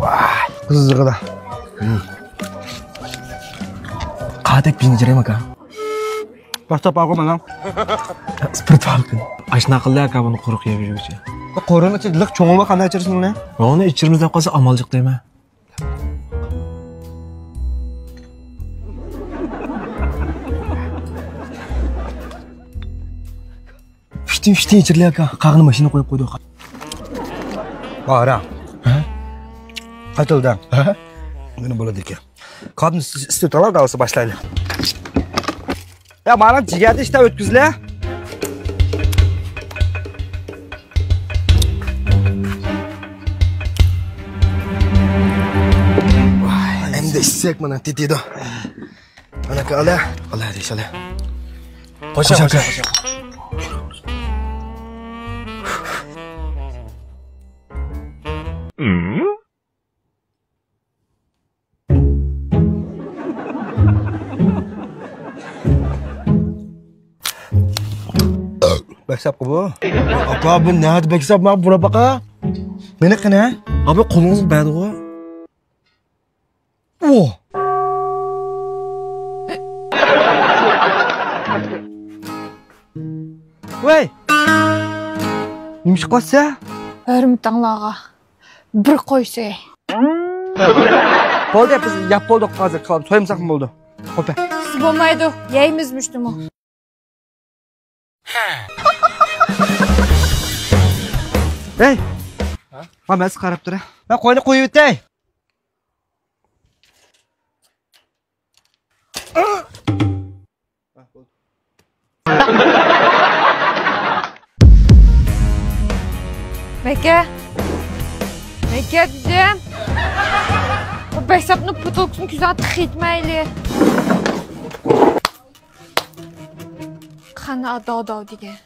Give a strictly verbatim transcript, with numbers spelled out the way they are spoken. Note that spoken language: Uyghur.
ۋاي، قىزىقىدا. قاتەك بىنجىرەيمەكە. باشلاپ ئالغۇ مانا. ئىسپىرت ئالغىن. ئاشنا قىلدى ئاكا بۇنى قۇرۇق يەپ يۈرگۈچە. قورۇنى ئىچىدە لىق چوڭىمۇ قانداق ئىچىرسىڭ بۇنى؟ ئۇنى ئىچىرمىز دەپ قالسا ئامال جىق دەيمەن. پىشتى، پىشتى، ئىچىرلى ئاكا. قاغىنى ماشىنا قويۇپ قويدۇق. بارا. ھە؟ قايتىلدى. ھە؟ مانا بولىدىكەن. قاپنى ئىس-، ئىسسىتىۋېتىڭلار، داۋاسى باشلايلى. يا، مانا جىگەردە ئىشتا ئۆتكۈزلە. ۋاي، ئەمدى ئىچسەك مانا تېتىيدۇ. مانا ئاكا، ئالا. ئالا، دېيىش، ئالا. قوشا، قوشا، قوشا، قوشا. قوشا. بەك ساپقۇ بۇ. ئاكا، بۇ نەدە بەك ساپ؟ ماڭا بۇراپ باقا. مېنى قېنى؟ ئابا، قولىڭىزغا بەردىغۇ. ئۇ. ۋەي! نېمە ئىش قىلسا؟ ھۆرمىتىڭلارغا بىر قوي سوياي. بولدى، بىز يەپ بولدۇق، ھازىر قىلىپ سويمىساقمۇ بولىدۇ. قوپە. سىز بولمايدۇ، يەيمىز مۇشتىمۇ. ھەي! ھە؟ ھا، مەن سىزگە قاراپ تۇرە. مەن قوينى قويۇۋېتەي. مەكە! مەكە دېدىم! بۇ بەشساپنىڭ پوتولكىسىنى كۆزۈڭگە تېخى يېتمەيلى! قانا داۋ داۋ دېگەن.